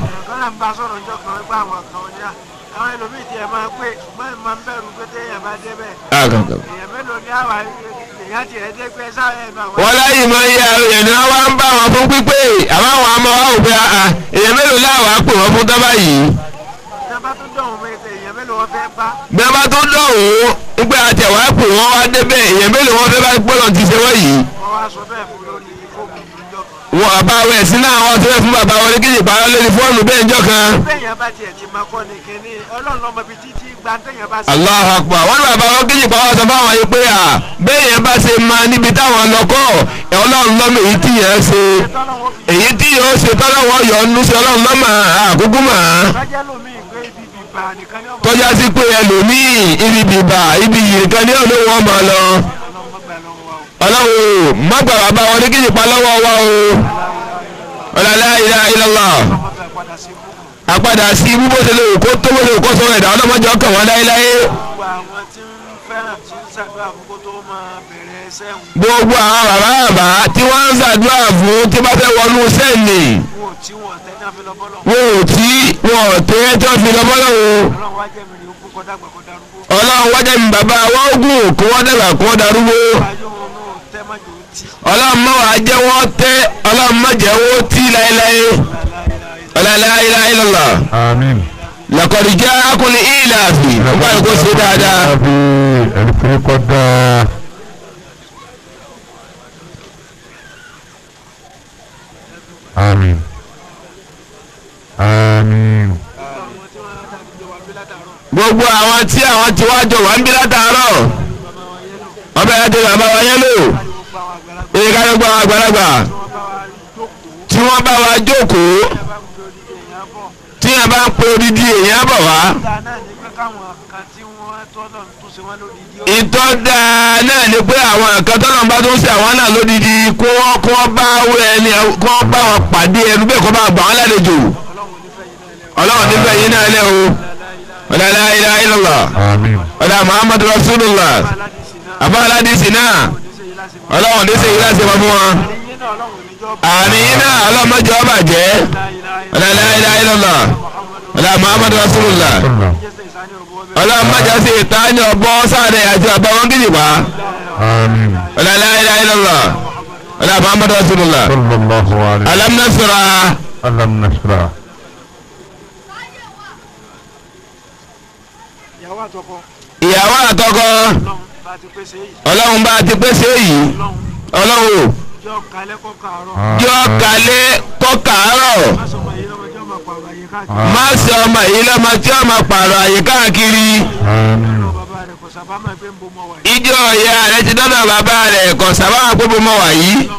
Wọ́n láyìí máa ń yẹ àwọn èèyàn ní wọ́n wá ń bá wọn fún pípé, àmọ́ àwọn àmọ́ wa ò pé èèyàn mélòó láwàá pè wọ́n fún tọ́ba yìí. Bí wọ́n bá tó dọ̀hún pé àtẹ̀wá pè wọ́n wá débẹ̀, èèyàn mélòó wọ́n fẹ́ bá gbọ́dọ̀ ti ṣe wọ́n yìí. Wọ́n bàbá wẹ̀ sí náà wọ́n ti fẹ́ fún bàbá wọn ní kí ìpàrọ̀ lórí fóònù bẹ́ẹ̀ njọ́ kan. Allahu Akbar. Wọ́n ní bàbá wọn kí ìpàrọ̀ sọ fáwọn yìí pé à bẹ́ẹ̀ yẹn bá ṣe máa níbi táwọn lọ kọ́ Ọlọ́run lọ́mọ èyí tí yẹn ṣe, èyí tí yóò ṣe tọ́lọ́wọ́ yọ ọ́nú sí Ọlọ́run lọ́mọ àkókò mọ́. Tọ́já sí pé ẹlòmíì ibi bìbà ibi yìí kan ní olówó ọmọ lọ. Ọlọ́run má gbà bàbá wọn ní kí ìpa lọ́wọ́ wa o. La ilaha illallah. Àpadà sí ibú bó ṣe lè kó tó bó ṣe kó sọ̀rọ̀ ẹ̀dá ọlọ́mọdé ọkàn wọn láéláé. Gbogbo àwọn bàbá bàbá tí wọ́n ń ṣàdúrà fún tí bá fẹ́ wọnú sẹ́ẹ̀lì, wọn ò tí wọn ò tẹ́ tí wọ́n fi lọ bọ́lá o. Ọlọ́run wájà mi bàbá wọn gùn kó wọ́n dàgbà kó wọ́n darúgbó. Ọlọ́run má wàá jẹ́ wọ́n tẹ́, Ọlọ́run má jẹ́ wọ́n tí láéláé. La ilaha illallah. Àmín. Laqad ja'akum ìlàfì. Ó bá yẹ kó ṣe dáadáa. Àmín. Àmín. Gbogbo àwọn tí àwọn tí wá jọ wá ń bí látàárọ̀, ọbẹ̀ yẹn ti bàbá wa yẹn lò, èyí ká ló gbọ́ àwọn àgbàlagbà tí wọ́n bá wa jókòó, tí yẹn bá ń pe odidi èèyàn bọ̀ wá. Ìtọ́ dáa náà ni pé àwọn nǹkan tọ́lọ̀ ń bá tó ń ṣe àwọn náà lódidi kó wọ́n bá ẹni kó wọ́n bá wọn pàdé ẹnu bẹ́ẹ̀ kó bá gbà wọ́n lálejò. Ọlọ́run nífẹ̀ẹ́ yín náà lẹ́ o. La ilaha illallah. Àmín. Ọlá Muhammadu Rasulullah. Àbá aládìsí náà. Ọlọ́run ní sèyí láti wọ́n fún wọn. Àmín yín náà ọlọ́run má jẹ́ ó bàjẹ́. La ilaha illallah. Ọlá Muhammadu Rasulullah. Ọlọ́run má jẹ́ sí ìta ní ọbọ̀ sáré àti ọba wọn kìjì wá. Àmín. La ilaha illallah. Ọlá Muhammadu Rasulullah. Sallallahu alayhi. Alam nasra. Alam nasra. Ìyàwó àtọkọ Ọlọ́run bá ti pèsè yìí, Ọlọ́run o jọ kalẹ̀ kọ́ kàárọ̀, má sọ ọmọ yìí lọ́mọ tí ọmọ pààrọ̀ àyè káàkiri. Ìjọ ìyá rẹ̀ ti dọ́dọ̀ bàbá rẹ̀ kò sábà máa pé bó mọ̀ wá yìí.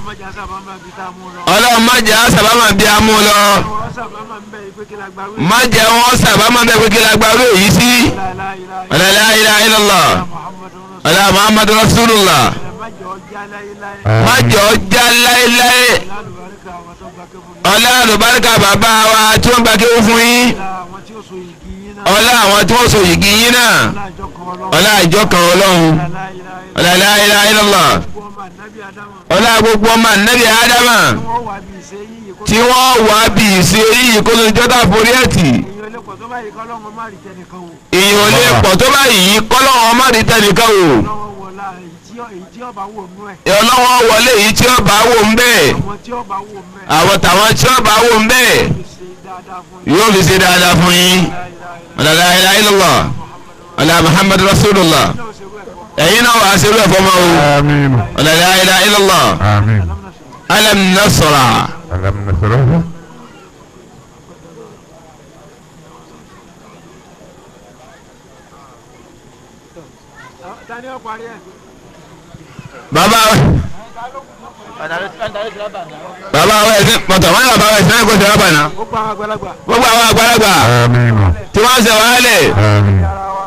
Ọlọ́run má jẹ́ sábà máa bí amú lọ. Má jẹ́ wọ́n sábà máa bẹ pé kí la gbàrú èyí sí. La ilaha illallah. Ọlá Muhammadu Rasulullah. Má jẹ́ ó já láéláé. Ọlá àlùbáríkà bàbá wa tí wọ́n gba kéwú fún yín. Ọlá àwọn tí wọ́n so yìgì yín náà. Ọlá ìjọ kan Ọlọ́run. Ọlá la ilaha illallah. Ọlá gbogbo ọmọ ànábì Ádámà tí wọ́n wá bí ìṣe yìí kó ló ń jọ́tà forí ẹ̀tì. Èèyàn lè pọ̀ tó báyìí kọ́lọ́run má rí tẹnìkan wò. Ọlọ́wọ́ wọlé èyí tí ó bá wò ń bẹ́ẹ̀. Àwọn tàwọn tí ó bá wò ń bẹ́ẹ̀ yóò fi ṣe dáadáa fún yín. La ilaha illallah. Ọlá Muhammadu Rasulullah. Ẹ̀yin náà wàá ṣerú ẹ̀fọ́ máa wò. Àmín. La ilaha illallah. Àmín. Alam nasra. Alam nasra. Bàbá bàbá wa ẹ̀sìn pọ̀tọ̀ wọ́n ní bàbá wa ẹ̀sìn náà kò sí rábà náà. Gbogbo àwọn àgbàlagbà tí wọ́n ń ṣe wàhálẹ̀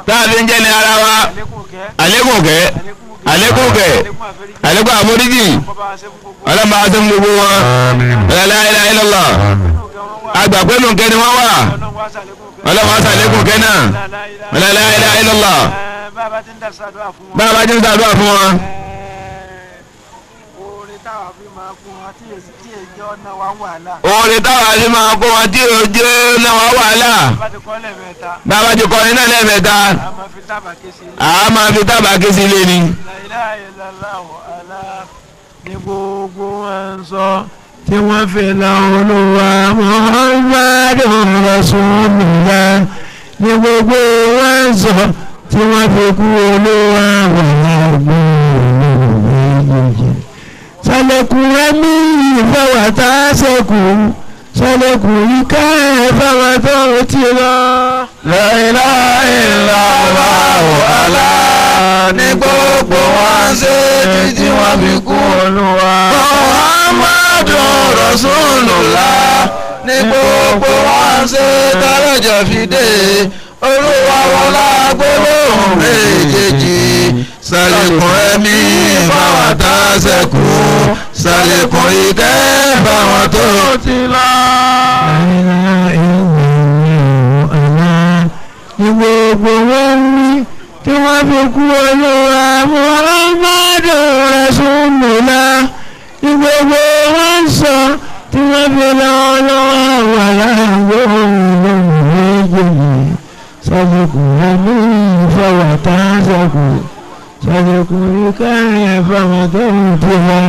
táàbí ń jẹ́ ní ara wa àlékún kẹ́ àlékún kẹ́ àlékún àforíjì ọlọ́mọ àti gbogbo wọn la ilaha illallah àgbàpẹ́nu kẹ́ ni wọ́n wà ọlọ́mọ àti àlékún kẹ́ náà la ilaha illallah bàbá ti ń ṣàdúrà fún wọn. Orin táwa fi máa kó wọn tí ojú náà wá wàhálà. Bàbá ti kọrin náà lẹ́ẹ̀mẹ́ta. A máa fi tábà ké sí ilé ni. Ní gbogbo wọn sọ tí wọ́n fi la Olúwa Muhammadu Rasulullah. Ní gbogbo wọn sọ tí wọ́n fi kú Olúwa wàhálà gbòòrò. Sálẹ̀kùn ẹ̀mí ìfẹ́wà tá a ṣẹ́kù sálẹ̀kùn ìka ẹ̀fẹ́wà tó ti lọ. La ilaha illallah Allah ní gbogbo wọn ṣe títí wọn fi kú Olúwa. Muhammadu Rasulullah ní gbogbo wọn ṣe tọ́lọ́jọ́ fi dé Olúwa wọlá gbólóhùn méjèèjì. Sàlékún ẹ̀mí fáwọn tá a ṣẹ́kù sàlékún ìkẹ́ fáwọn tó ti lọ. Ní gbogbo wọn wí tí wọ́n fi kú Olúwa Muhammadu Rasulullah. Ní gbogbo wọn sọ tí wọ́n fi lọ lọ́wọ́ wà láàbò méjèèjì. Sàlékún ẹ̀mí fáwọn tá a ṣẹ́kù. Sàlékún ìkẹ́ fáwọn tó ti lọ.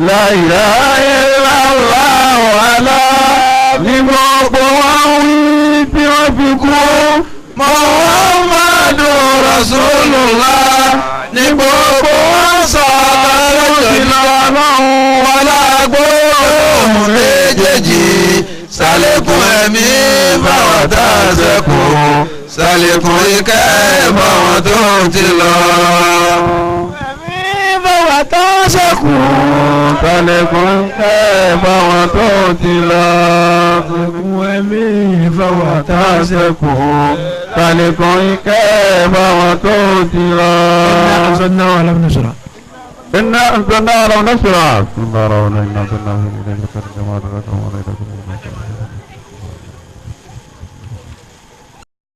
La ilaha illallah Allah ní gbogbo wọn wí tí wọ́n fi kú Muhammadu Rasulullah ní gbogbo wọn sọ lọ́wọ́ wọlá gbóhùn méjèèjì sàlékún ẹ̀mí fáwọn tá a ṣẹ́kù sàlékún ìkẹ́ fáwọn tó ti lọ. Ẹ̀mí fáwọn tá a ṣẹ́kù. Sàlékún ìkẹ́ fáwọn tó ti lọ. Sàlékún ẹ̀mí fáwọn tá a ṣẹ́kù. Sàlékún ìkẹ́ fáwọn tó ti lọ. إنا أنزلناه على نشرة. إنا أنزلناه على نشرة.